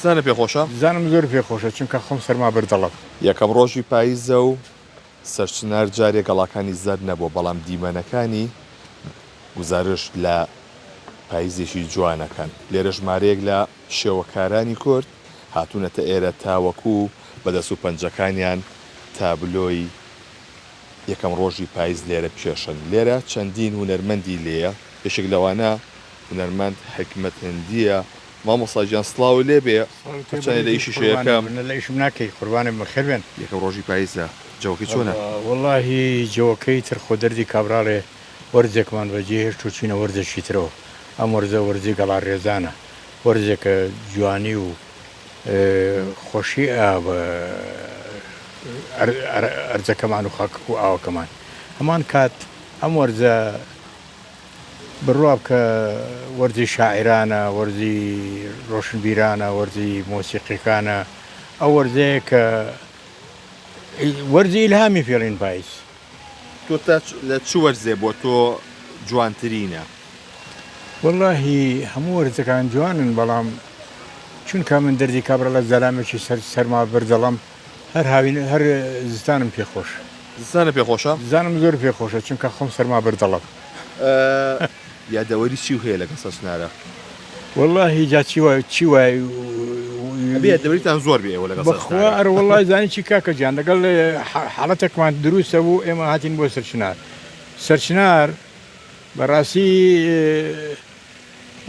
زستانت پێ خۆشە؟ زستانم زۆر پێ خۆشە چونکە خۆم سەرما بەردەڵم. یەکەم ڕۆژی پایزە و سەرچنار جارێ گەڵاکانی زەرد نەبووە بەڵام دیمەنەکانی گوزارشت لە پایزێکی جوان ئەکەن. لێرە ژمارەیەک لە شێوەکارانی کورد هاتوونەتە ئێرە تاوەکو بە دەست و پەنجەکانیان تابلۆی یەکەم ڕۆژی پایز لێرە بکێشن. لێرە چەندین هونەرمەندی لێیە یەکێک لەوانە هونەرمەند حیکمەت هندییە. مامۆستا گیان سڵاوت لێ بێ هەرچەندی لە ئیشیشە یەکەم. لە ئیشم ناکەی قوربانت بم بەخێر بێن. یەکەم ڕۆژی پایزە جەوەکەی چۆنە؟ وەڵاهی جەوەکەی تر خۆ دەردی کابراڵێ وەرزێکمان بەجێ هێشت و چوینە وەرزێکی ترەوە ئەم وەرزە وەرزی گەڵا ڕێزانە وەرزێکە جوانی و خۆشی ئا بە ئەرزەکەمان و خاکەکە و ئاوەکەمان هەمان کات ئەم وەرزە بڕوا بکە وەرزی شاعیرانە، وەرزی ڕۆشنبیرانە، وەرزی مۆسیقیەکانە، ئەو وەرزەیە کە وەرزی ئیلهامی پێڵین پایز. تۆ تا لە چ وەرزێ بۆ تۆ جوانترینە؟ وەڵاهی هەموو وەرزەکان جوانن بەڵام چونکە من دەردی کابرا لە زەلامێکی سەر سەرما بەردەڵم هەر هاوین هەر زستانم پێ خۆشە. زستانت پێ خۆشە؟ زستانم زۆر پێ خۆشە چونکە خۆم سەرما بەردەڵم. یادەوەری چیو هەیە لەگەڵ سەرچنارە؟ وەڵاهی جا چی وای چی وای ئەبێ یادەوەریتان زۆر بێ ئێوە لەگەڵ بەخوا سەرچنارە. ئەرە وەڵای زانی چی کاکە گیان لەگەڵ حاڵەتێکمان دروست ئەبوو ئێمە هاتین بۆ سەرچنار سەرچنار بەڕاستی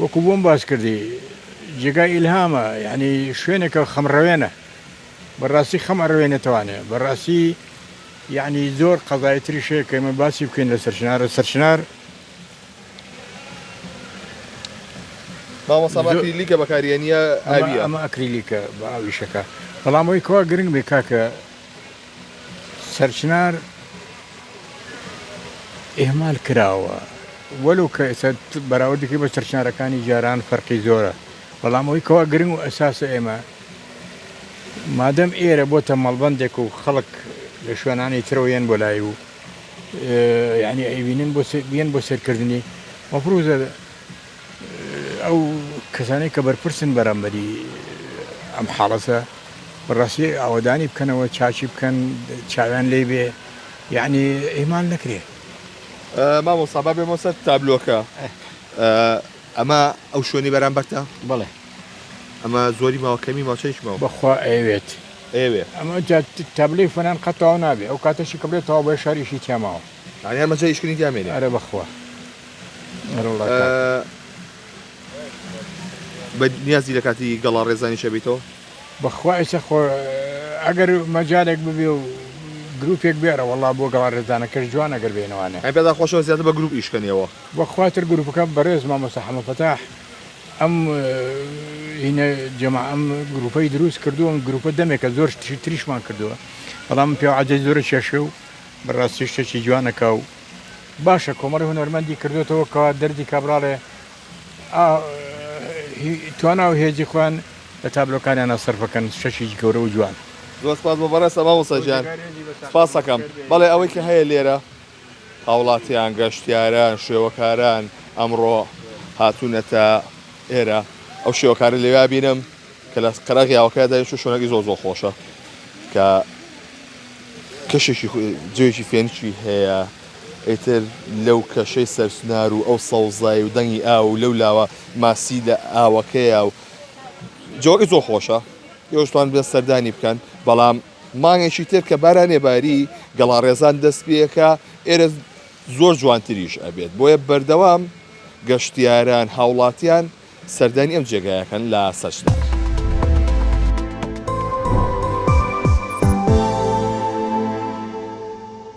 وەکو بۆم باس کردی جێگای ئیلهامە یانی شوێنێکە خەمڕەوێنە بەڕاستی خەم ئەڕەوێنێتەوانێ بەڕاستی یانی زۆر قەزای تریش هەیە کە ئێمە باسی بکەین لە سەرچنارە سەرچنار مامۆستا ئەمە ئەکریلیکە بەکاریێنی یا ئاویە؟ ئەمە ئەکریلیکە بە ئاو ئیشەکە بەڵام ئەوەی کەوا گرنگ بێ کاکە سەرچنار ئیهمال کراوە وەلو کە ئێستا بەراوردی بە سەرچنارەکانی جاران فەرقی زۆرە بەڵام ئەوەی کەوا گرنگ و ئەساسە ئێمە مادەم ئێرە بۆتە مەڵبەندێک و خەڵک لە شوێنانی ترەوە یەن بۆ لای و یعنی ئەیبینن بۆ یەن بۆ سەرکردنی مەفروزە ئەو کەسانەی کە بەرپرسن بەرامبەری ئەم حاڵەتە بەڕاستی ئاوەدانی بکەنەوە چاکی بکەن چاویان لێ بێ یعنی ئیمان نەکرێ. مامۆستا با بێمەوە سەر تابلۆکە ئەمە ئەو شوێنەی بەرامبەرتە؟ بەڵێ. ئەمە زۆری ماوە کەمی ماوە چەندێکی ماوە؟ بەخوا ئەیەوێت. ئەیەوێ. ئەمە جا تابلۆی فەنان قەت تەواو نابێ ئەو کاتەشی کە بڵێ تەواو بۆیە شار ئیشی تیا ماوە. یانی هەر مەجای ئیشکردنی تیا مێنێ. ئەرێ بەخوا. ئەرێ وەڵا کاکە. بە نیازی لە کاتی گەڵا ڕێزانیشە بیتەوە؟ بەخوا ئێستا خۆ ئەگەر مەجالێک ببێ و گروپێک بێ ئەرە وەڵا بۆ گەڵا ڕێزانەکەش جوان ئەگەر بێنەوانێ. ئەی پێتان خۆشە زیاتر بە گروپ ئیش کەن ئێوە؟ بەخوا تر گروپەکە بەڕێز مامۆستا حەمە فەتاح ئەم هینە جەما ئەم گروپەی دروست کردووە ئەم گروپە دەمێکە زۆر شتی تریشمان کردووە بەڵام من پێو عەجەی زۆرە کێشێ و بەڕاستی شتێکی جوانەکا و باشە کۆمەڵی هونەرمەندی کردوێتەوە کەوا دەردی کابراڵێ توانا و هێزی خۆیان لە تابلۆکانیانە سەرفەکەن شەشی گەورە و جوان. زۆر سپاس بۆ بەڕێزتان مامۆستا گیان سپاسەکەم بەڵێ ئەوەی کە هەیە لێرە هاوڵاتیان، گەشتیاران، شێوەکاران ئەمڕۆ هاتوونەتە ئێرە. ئەو شێوەکارە لەوێ بینم کە لە قەراغی ئاوەکەیا دانیشتووە، شوێنەکەی زۆر زۆر خۆشە کە کەشێکی جوێکی فێنکی هەیە. ئیتر لەو کەشەی سەرچنار و ئەو سەوزایی و دەنگی ئاو و لەو لاوە ماسی لە ئاوەکەیە و جۆگە زۆر خۆشە. ئێوەش توان بێن سەردانی بکەن، بەڵام مانگێکی تر کە بارانێ باری گەڵاڕێزان دەست پێکا ئێرە زۆر جوانتریش ئەبێت بۆیە بەردەوام گەشتیاران هاوڵاتیان سەردانی ئەم جێگایەکەن لە سەرچنار.